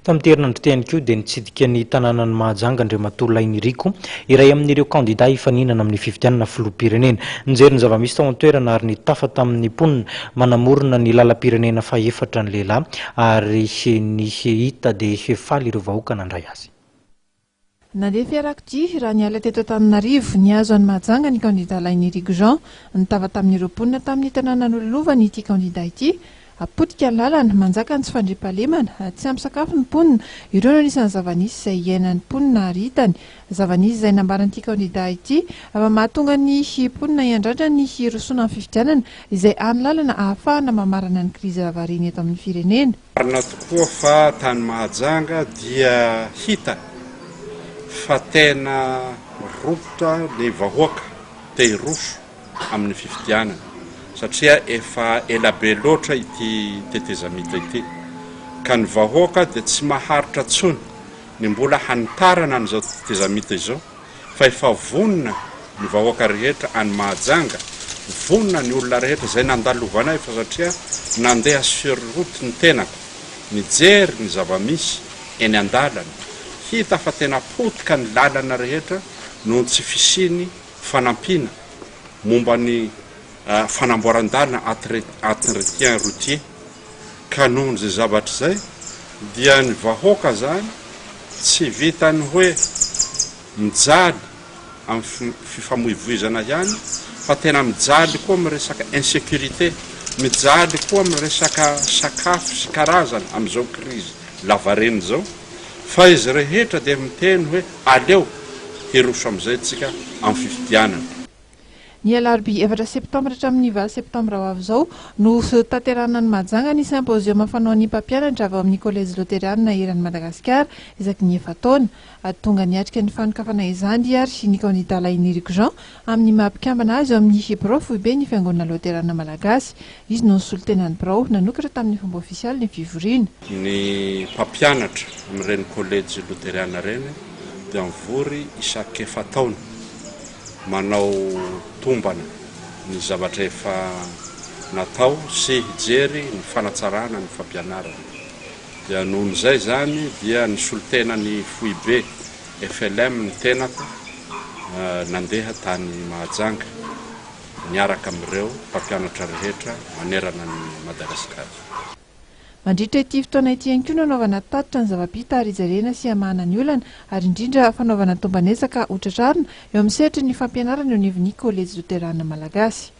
Tamin'ity herinandro ity ihany koa dia nitsidika ny tanànan'i Mahajanga Andriamatoa Lainiriko, iray amin'ireo kandidà hifaninana amin'ny fifidianana filoham-pirenena. Nijery ny zava-misy tao an-toerana ary nitafa tamin'ny mponina manamorona ny lalam-pirenena fahefatra ny lehilahy ary ny hita dia faly ireo vahoaka nandray azy. Nandeha fiarakodia raha niala teto Antananarivo nihazo an'i Mahajanga ny kandidà Lainiriko Jean. Nitava tamin'ireo mponina tamin'ny tanàna nolalovany ity kandidà ity. Potika ny lalana, manjaka ny tsy fandriampahalemana, tsy ampy sakafo ny mponina. Ireo no anisan'ny zava-nisy izay iainan'ny mponina ary hitany. Zava-nisy izay nambaran'ity kandidà ity fa mahatonga ny mponina hiandrandra ny hirosoana amin'ny fifidianana izay hany lalana ahafahana mamarana ny krizy lavareny eto amin'ny firenena. Marina tokoa fa tany Mahajanga dia hita fa tena robotra ny vahoaka te hiroso amin'ny fifidianana satria efa elabe loatra ity tetezamita ity ka ny vahoaka dia tsy maharitra tsony ny mbola hanitarana an'izao tetezamita izao fa efa vonona ny vahoaka rehetra any Mahajanga, vonona ny olona rehetra izay nandalovanay fa satria nandeha sur route ny tenako nijery ny zava-misy eny an-dalana, hita fa tena potika ny lalana rehetra noho ny tsy fisiany fanampiana momba ny fanamboaran-dalana entretien routier ka noho izay zavatra izay dia ny vahoaka zany tsy vitan'ny hoe mijaly amin'ny fifamoivoizana ihany fa tena mijaly koa amin'ny resaka insécurité, mijaly koa amin'ny resaka sakafo sy karazana amin'izao crise lavareny izao fa izy rehetra dia miteny hoe aleo hiroso amin'izay tsika amin'ny fifidianana. Ny alarobia efatra septambra hatramin'ny valo septambra ho avy izao no hotanterahina any Mahajanga ny symposium fanaon'ny mpampianatra avy ao amin'ny Kolejy Loterianina eran'i Madagasikara isaky ny efa-taona. Tonga niatrika ny fanokafana izany ary ny kandida Lahiniriko Jean amin'ny maha mpikambana azy ao amin'ny birao foiben'ny Fiangonana Loterana Malagasy. Izy no nisolo tena ny birao nanokatra tamin'ny fomba ofisialy ny fivoriana. Ny mpampianatra amin'ireny kolejy loteriana ireny dia mivory isaky efa-taona. manao tombana ny zavatra efa natao sy hijery ny fanatsarana ny fampianarana. Dia nohon'izay izany dia nisolo tena ny foibe FLM ny tenako nandeha tany Mahajanga niaraka amin'ireo mpampianatra rehetra manerana an'i Madagasikara. Mandritra ity fotoana ity ihany koa no hanaovana tatitra ny zava-bita ary hijerena sy hamahana ny olana ary indrindra fanaovana tomban'ezaka ho tratrarina eo amin'ny sehatry ny fampianarana eo anivon'ny Kolejy Loterana Malagasy.